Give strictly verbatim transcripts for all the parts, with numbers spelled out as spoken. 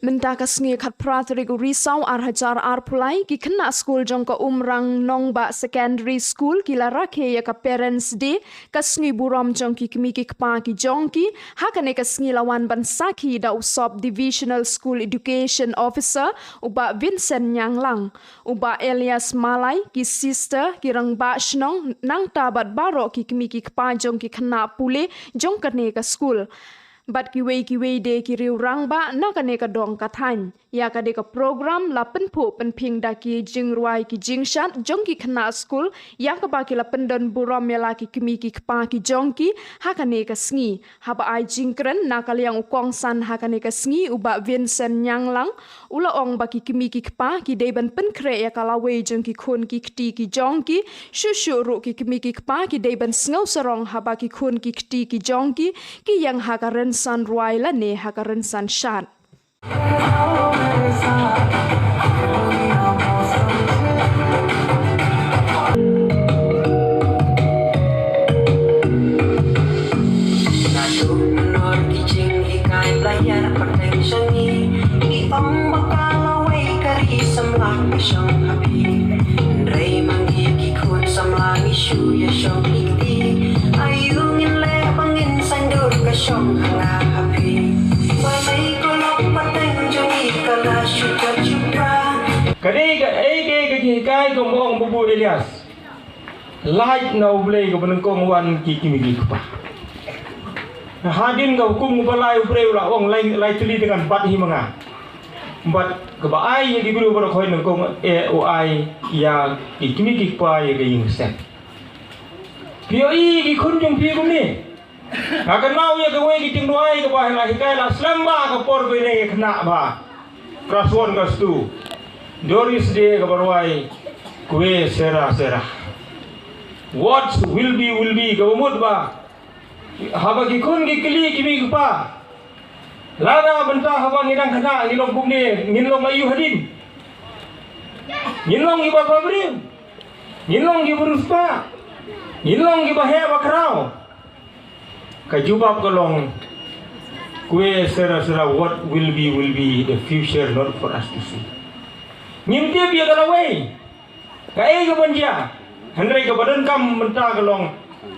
Mynta ka sngi khatphra tarik u Risaw ar hajar arphew lai, ki khynnah skul jong ka Umrang Nongbah Secondary School ki la rakhe ïa ka Parents' Day, ka sngi burom jong ki kmie ki kpa ki jong ki. Ha kane ka sngi la wan ban sakhi da u Sub Divisional School Education Officer, u Bah Vincent Nyanglang, u Bah Elias Malai, ki sister, ki rangbah shnong, nangta bad baroh ki kmie ki kpa jong ki khynnah pule jong kane ka skul, bad kiwei kiwei de ki riew rangbah na kane ka dong ka thaiñ. Ïa kane ka program la pynphuh pynphieng da ki jingrwai ki jingshad jong ki khynnah skul, ïa kaba ki la pyndon burom ïa la ki kmie ki kpa ki jong ki ha kane ka sngi. Haba ai jingkren na ka liang u kongsan ha kane ka sngi, u Bah Vincent Nyanglang, u la ong ba ki kmie ki kpa ki dei ban pynkhreh ïa ka lawei jong ki khun ki kti ki jong ki. Shuh shuh ruh ki kmie ki kpa ki dei ban sngew sarong haba ki khun ki kti ki jong ki ki ïeng ha ka rynsan rwai lane ha ka rynsan shad. Naduh mynno ki jinghikai ba la ïar pateng sha ngi, ki ong ba ka lawei ka ri samla ka shong ha phi. Hynrei ma ngi ki khun samla ngi shu ïa shong ki kti. Aïu ngin leh ba ngin saiñdur ka shong ha nga ha phi. Balei ko lok pateng jong ngi ka la shu jot shu pra. Ka dei kaei kaei ka jinghikai kaba ong Babu Elias. Lait na U Blei kaba nyngkong, wan ki kmie ki kpa. Hadien ka hukum kaba lai, U Blei u la ong lai, lai tylli te ngan bat hi ma nga. Bad kaba ai ïa ki briew baroh khoi nyngkong, eh, u ai ïa ki kmie ki kpa ïa ka ïing ka sem. Phi ïohi ki khun jong phi kumne. Nga kynmaw ïa kawei ka jingduwai kaba la hikai la slem bha ha ka por ba ïa khynnah bha. Class one, class two. Doris Day kaba rwai, Kwe Sera Sera. What will be, will be, kaba mut ba haba ki khun ki kylli ki kmie ki kpa, lada mynta haba ngi dang khynnah ngi long kumne, ngin long aïu hadien? Ngin long kiba bhabriew, ngin long kiba riewspah, ngin long kiba heh ba khraw. Ka jubab ka long, Kwe Sera Sera, what will be, will be, the future not for us to see. Ngim tip ïa ka lawei kaei kaban jia. Hynrei kaba donkam mynta ka long,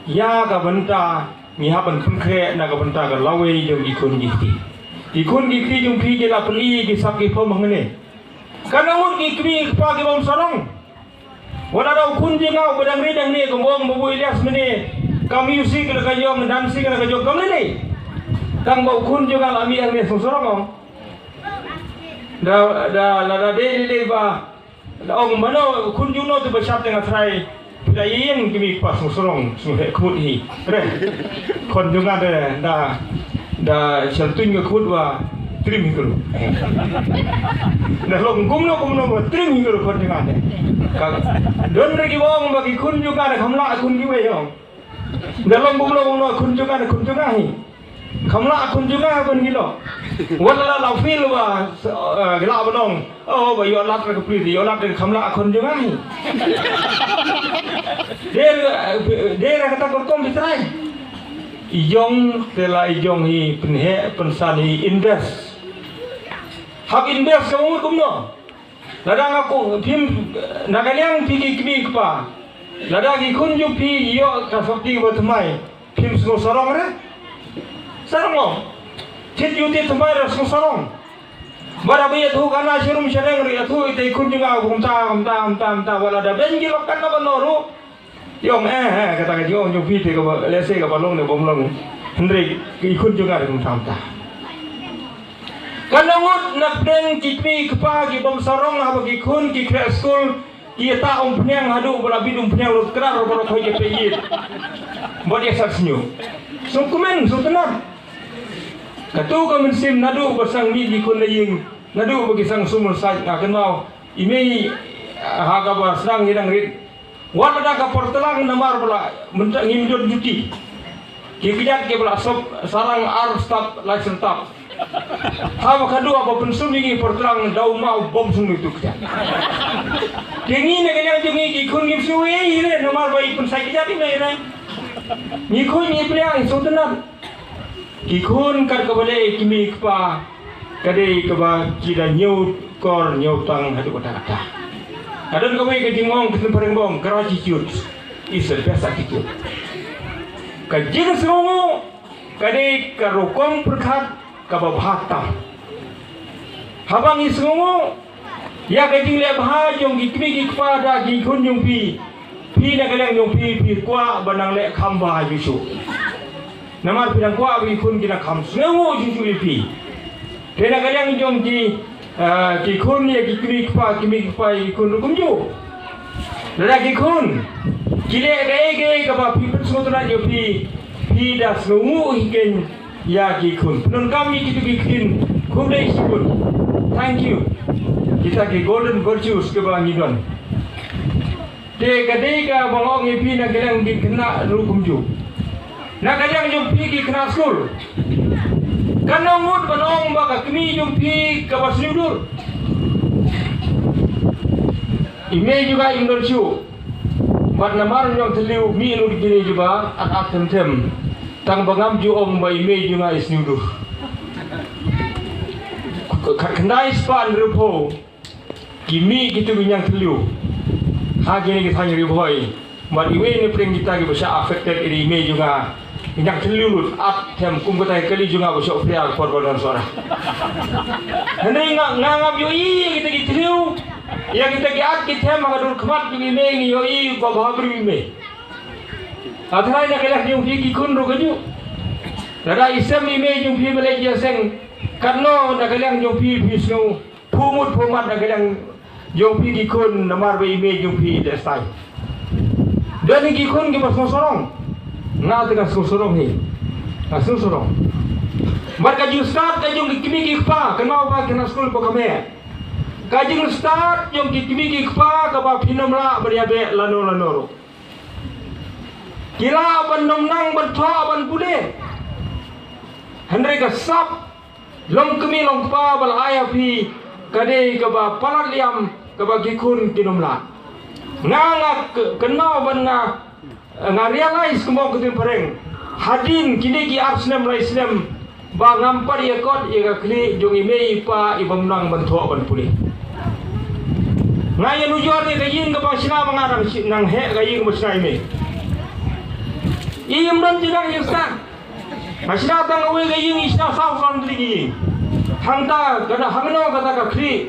ïa ka bynta ngi hap ban pynkhreh na ka bynta ka lawei jong ki khun ki kti. Ki khun ki kti jong phi ki la pyni ki sap ki phom hangne. Katno ngut ki kmie ki kpa ki bym sarong. Wat la da u khun jong nga uba dang rit hangne, kumba ong Babu Elias mynne, ka music la ka jong, dancing la ka jong, kam lei lei. Tang ba u khun jong nga la mih hangne sngewsarong ong. Da, da, la da dei lei lei ba da ong mano u khun jong no te ba shad teng ha trai. Phi la ïeng ki kmie ki kpa sngewsarong, sngewheh khmut hi. Re. Khun jong nga te da, da shem tuiñ ka khmut ba trim hi ka ruh. Da long kumno kumno ba trim hi ka ruh khun jong nga te. Ka don re kiba ong ba ki khun jong nga te kham lah khun kiwei ong. Da long kumno kumno khun jong nga te khun jong nga hi. Kham lah khun jong nga ban gilo. Wat la la feel ba, eh, gila ba nong. Oh, ba ïoh lad ka pli, ïoh lad ka kham lah khun jong nga hi. Der, der kata ka rukom bitrai. I jong te la i jong hi pynheh pynsan hi invest. Hap invest ka umur kumno. Lada nga ko phim na ka liang phi ki kmie kpa. Lada ki khun jong phi ïoh ka sopti ba thymmai. Phim sngewsarong re. Sarong lo. Thit ïoh thit thymmai re sngewsarong. Bad haba ïathuh ka na sharum shareng re ïathuh ïa ki khun jong nga kumta kumta kumta kumta. Wat la da beiñ ki lok katno katno ruh. Ïong eh eh kata ka jong jong phi te kaba lehse kaba long ne bym long. Hynrei ki khun jong nga re kumta kumta. Katno ngut na pdeng ki kmie kpa ki bym sarong haba ki khun ki khreh skul. Ki ïa ta umphniang haduh ba la bit umphniang lut krar baroh khoi ki peit ïit. Bad ïa sat sngew. Sngewkmen sngewtynnat. Katu ka mynsiem naduh ba sang mih ki khun na ïing, naduh ba ki sang sumar sait nga kynmaw. I mei ha kaba sdang ngi dang rit. Wat la da ka por tlang namar ba la mynta ngim don duty. Ki kjat kiba la sop sarang ar step lai step. Haba ka dua ba pynsum ïa ngi por tlang da u maw bom sung ïa tu kjat. Te ngi na ka liang jong ngi ki khun ngim sngewthuh ei ei re namar ba i pynsai kjat i mei re. Ngi khun ngi pliang i sngewtynnat. Ki khun kat kaba leh ki mei kpa. Ka dei kaba ki da ñiew kor ñiew tang haduh katta katta. Ka don kawei ka jingong ka phareng bong, gratitude is the best attitude. Ka jingsngewnguh ka dei ka rukom pyrkhat kaba bha tam. Haba ngi sngewnguh ïa ka jingleh bha jong ki kmie ki kpa da ki khun jong phi, phi na ka liang jong phi, phi kwah ban nang leh kham bha shuh shuh. Namar phi dang kwah ba ki khun ki nang kham sngewnguh shuh shuh ïa phi. Te na ka liang jong ki, ah, ki khun ïa ki kmie ki kpa, kmie ki kpa ïa ki khun ruh kumjuh. Lada ki khun ki leh kaei kaei kaba phi pynsngewtynnat ïa phi, phi da sngewnguh hi keiñ ïa ki khun. Pyndonkam ïa kitu ki ktien. Khublei shibun. Thank you. Kita ki golden virtues kiba ngi don. Te ka dei kaba nga ong ïa phi na ka liang ki khynnah ruh kumjuh. Na ka liang jong phi ki khynnah skul, kan ym mut ban ong ba ka kmie jong phi kaba sniew dur. I mei jong nga im don shuh. Bad namar u ñiangtylli u mih lut kine kiba at at them them. Tang ba ngam ju ong ba i mei jong nga i sniew dur. Khatkhyndai spah hynriewphew ki mih kitu ki ñiangtylli ha kine ki thaiñ Ri Bhoi. Bad iwei na pdeng kita kiba shah affected i dei i mei jong nga. I ñiangtylli lut at them kum kata ka kali jong nga ba shoh phria ka por ba don sora. Hynrei nga, nga ngam ïohi ïa kita ki thliew, ïa kita ki at ki them ha ka dur khmat jong i mei, ngi ïohi ba bha briew i mei. Hynrei na ka liang jong phi ki khun ruh kumjuh. Lada i sem i mei jong phi ba leit ïaseng, katno na ka liang jong phi phi sngew phuh mut phuh mat na ka liang jong phi ki khun namar ba i mei jong phi i leh stai. Don hi ki khun kiba sngewsarong. Nga te nga sngewsarong hi. Nga sngewsarong. Bad ka jingstad ka jong ki kmie ki kpa, kynmaw ba khynnah skul ba ka meh. Ka jingstad jong ki kmie ki kpa kaba phin ym lah ban ïabeh lano lano ruh. Ki lah ban ym nang ban thoh ban pule. Hynrei ka sap long kmie long kpa ba la ai ha phi ka dei kaba palat liam kaba ki khun kin ym lah. Nga nga k-, kynmaw ban nga, nga realize kumba ong ka ktien phareng. Hadien kine ki ar snem lai snem ba ngam pat ïakot ïa ka khlieh jong i mei i pa i bym nang ban thoh ban pule. Nga ïanujor ïa ka ïing kaba shna ba nga nang shi-, nang heh ka ïing kaba shna i mei. I ym don jingnang jingstad. Nga shna tang kawei ka ïing, i shna saw san tylli ki ïing. Hangta ka da hangno kata ka khlieh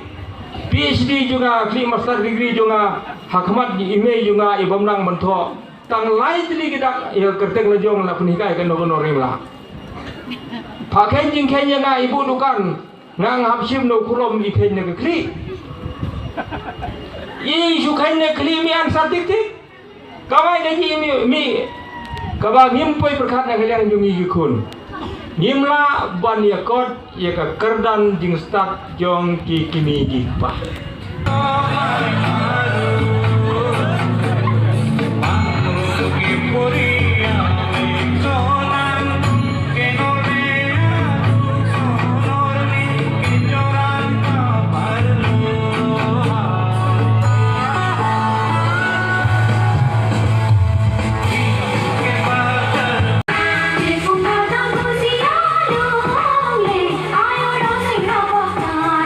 PhD jong nga, khlieh master degree jong nga ha khmat i mei jong nga i bym nang ban thoh. Tang lai tylli ki dak ïa ka kyrteng la jong la pynhikai kano kano ruh im lah. Pha kheiñ jingkheiñ ïa nga i buh dukan, nga nga hap shim na u khulom i kheiñ na ka khlieh. I shu kheiñ na ka khlieh mih answer tik tik. Kamai ka jingmih, mih kaba ngim poi pyrkhat na ka liang jong ngi ki khun. Ngim lah ban ïakot ïa ka kyrdan jingstad jong ki kmie ki kpa.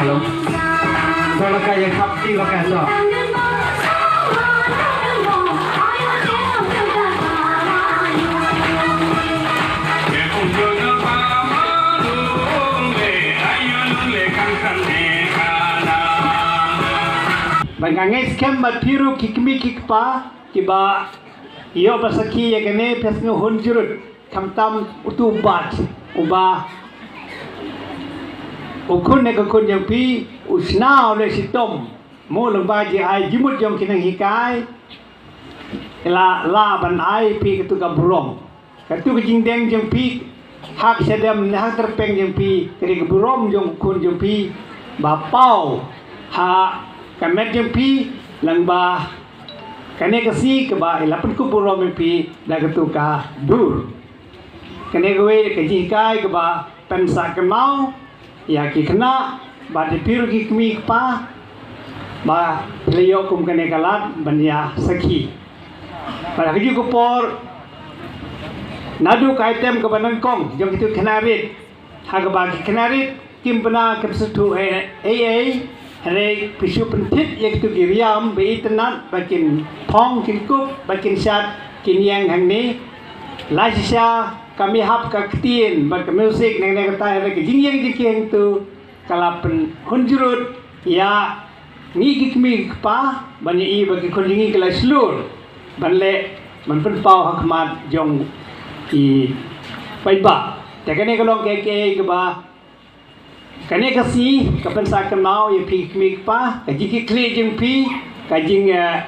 Hello. Sa la ka ïa kap ti la ka sa. Ba nga ngeit skhem ba phi ruh ki kmie ki kpa kiba ïoh ba sakhi ïa kane, phi sngew hun jurut. Khamtam utu u Bat uba u khun ne ka khun jong phi u shna u leh shitom. Mo lyngba jingai jingmut jong ki nonghikai. La, la ban ai phi katu ka burom. Katu ka jingdeng jong phi ha ka shadem ne ha ka tyrpeng jong phi, ka dei ka burom jong u khun jong phi ba paw ha ka met jong phi lyngba kane ka sngi kaba i la pynkup burom ïa phi da katu ka dur. Kane kawei ka jinghikai kaba pynsah kynmaw ïa ki khynnah bad ïa phi ruh ki kmie kpa ba phi la ïoh kum kane ka lad ban ïa sakhi. Bad ha kajuh ka por naduh ka item kaba nyngkong jong kitu ki khynnah rit, ha kaba ki khynnah rit Kim bna kim sngewthuh ei ei, hynrei phi shu pynthit ïa kitu ki riam ba itynnad, ba kin phong kin kup ba kin shad kin ïeng hangne. La shisha ka mihap ka ktien bad ka music neng neng kata, hynrei ka jingïeng jingkieng tu ka la pynhun jurut ïa ngi ki kmie ki kpa ban ïohi ba ki khun jong ngi ki la shlur ban leh, ban pynpaw ha khmat jong ki paidbah. Te kane ka long kaei kaei kaba kane ka sngi ka pynsah kynmaw ïa phi ki kmie ki kpa, ka jingkitkhlieh jong phi, ka jing, eh,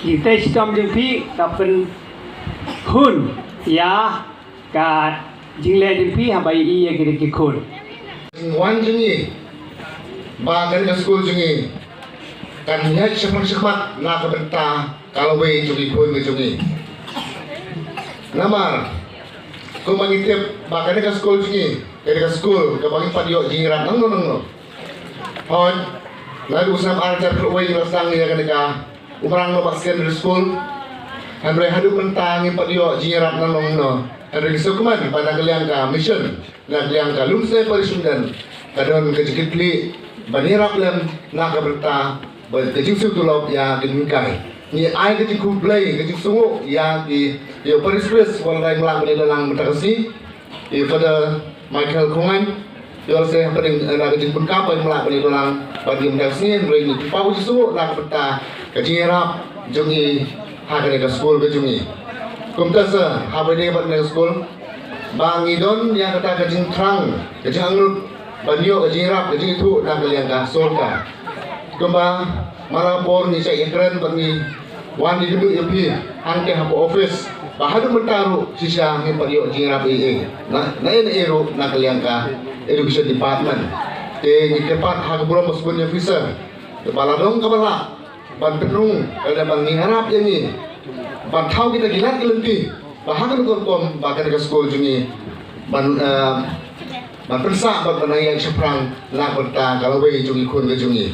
jingtrei shitom jong phi ka pynhun ïa ka jingleh jong phi haba ïohi ïa kine ki khun. Wan jong ngi ba kane ka skul jong ngi kan ïaid shaphang shakhmat na ka bynta ka lawei jong ki khun ki jong ngi. Namar kumba ngi tip ba kane ka skul jong ngi, kane ka skul kaba ngi pat ïoh jingïarap nangno nangno. Hooid, naduh u snem ar hajar khatwei ngi la sdang ïa kane ka Umrang Mawbah Secondary School. Hynrei haduh mynta ngim pat ïoh jingïarap nangno nangno. Hynrei ngi sngewkmen ba na ka liang ka mission, na ka liang ka Lumsnei Parish Umden, ka don ka jingkitkhlieh ban ïarap lem na ka bynta bad ka jingsiew tulop ïa ki nonghikai. Ngi ai ka jingkhublei, ka jingsngewnguh ïa ki, ïa u Parish Priest, wat la dei ba la ïoh lang mynta ka sngi, ïa u Father Michael Khongaiñ, ïa u Father hapdeng, eh, na ka jingpynkap ba la ïoh lang bad ïa mynta ka sngi, hynrei ngi pynpaw ka jingsngewnguh na ka bynta ka jingïarap jong ngi ha kane ka skul ka jong ngi. Kumta sa haba ïadei bad kane ka skul, ba ngi don ïa kata ka jingthrang, ka jingangnud ban ïoh ka jingïarap, ka jingithuh na ka liang ka sorkar. Kumba man la ka por ngi shait ïakren bad ngi wan ïakynduh ïa phi hangtei hapoh office, ba haduh mynta ruh shisha ngim pat ïoh jingïarap ei ei na, na ei na ei ruh na ka liang ka Education Department. Te ngi kyrpad ha ka burom ba sbun ïa phi sir, ba la dang kaba lah ban pynrung, lane ban ïarap ïa ngi ban thaw kita ki lad ki lynti, ba ha kano ka rukom ba kane ka skul jong ngi ban, eh, ban pynsah bad ban nang ïaid shaphrang na ka bynta ka lawei jong ki khun ka jong ngi.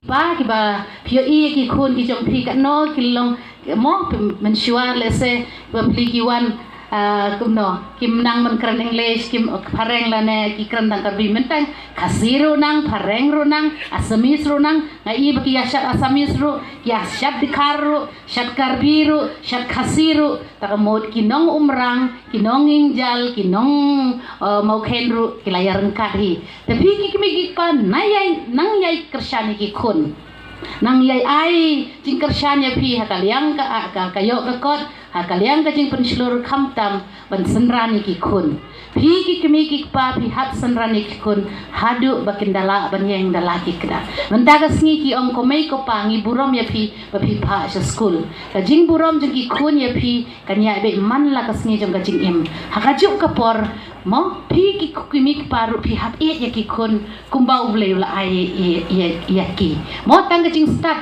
Ba kiba phi ïohi ïa ki khun ki jong phi katno ki long, mo, mynshuwa lehse ba phi ki wan, ah, kumno, kim nang ban kren English, kim phareng lane ki kren tang Karbi, mynta Khasi ruh nang, phareng ruh nang, Assamese ruh nang, nga i ba ki ïa shad Assamese ruh, ki ïa shad Dkhar ruh, shad Karbi ruh, shad Khasi ruh, ta ka mut ki nong Umrang, ki nong Ngingjal, ki nong, eh, Mawkhen ruh ki la ïa ryngkat hi. Te phi ki kmie ki kpa nang ïai, nang ïai kyrshan ïa ki khun. Nang ïai ai jingkyrshan ïa phi ha ka liang ka, ka, ka ïoh ka kot, ha ka liang ka jingpynshlur khamtam ban synran ïa ki khun. Phi ki kmie ki kpa phi hap synran ïa ki khun haduh ba kin da lah ban ïeng da la ki kdar. Mynta ka sngi ki ong ko mei ko pa ngi burom ïa phi ba phi phah sha skul. Ka jingburom jong ki khun ïa phi kan ïai beit man la ka sngi jong ka jingim. Ha kajuh ka por, mo, phi ki kmie ki kpa ruh phi hap ïeit ïa ki khun kumba U Blei u la ai ïa, ïa, ïa ki. Mo, tang ka jingstad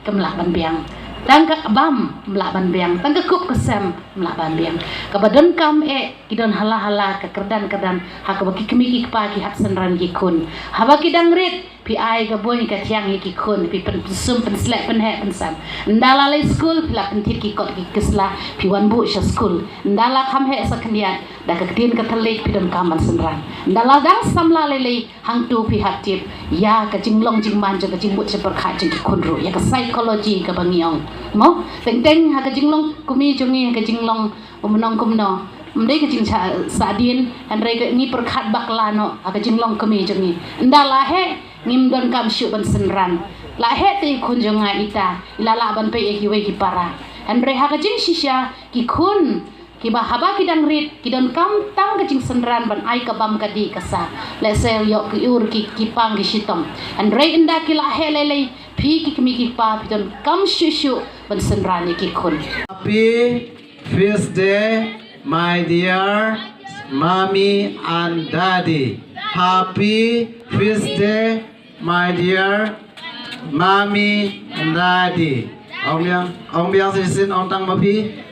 kam lah ban biang. Tang ka bam kam lah ban biang. Tang ka kup ka sem kam lah ban biang. Kaba donkam eh ki don hala hala ka kyrdan kyrdan ha kaba ki kmie ki kpa ki hap synran ki khun. Haba ki dang rit phi ai ka bun ka thiang ïa ki khun, phi pyn, pynsum pynsleh pynheh pynsan. Ynda la leit skul phi la pynthied ki kot ki sla, phi wan buh sha skul. Ynda la kham heh sa khyndiat da ka ktien ka thylliej phi donkam ban synran. Ynda la dang samla lei lei, hangtu phi hap tip ïa ka jinglong jingman jong ka jingmut jingpyrkhat jong ki khun ruh, ïa ka psychology kaba ngi ong. Mo, teng teng ha ka jinglong kmie jong ngi, ha ka jinglong kumno kumno, ym dei ka jingshah sahdien, hynrei ka ngi pyrkhat bakla noh ha ka jinglong kmie jong ngi. Ynda la heh ngim donkam shuh ban synran. La heh te i khun jong nga ita i la lah ban peit ïa kiwei ki para. Hynrei ha ka jingshisha ki khun kiba haba ki dang rit ki donkam tang ka jingsynran ban ai ka bam ka dih ka sa. Lehse ïoh ki ur ki, ki pang ki shitom. Hynrei ynda ki la heh lei lei, phi ki kmie ki kpa phi donkam shuh shuh ban synran ïa ki khun. Happy Feast Day, my dear mommy and daddy. Happy Feast Day, my dear mommy and daddy. Ong biang, ong biang shisien, ong tang ma phi.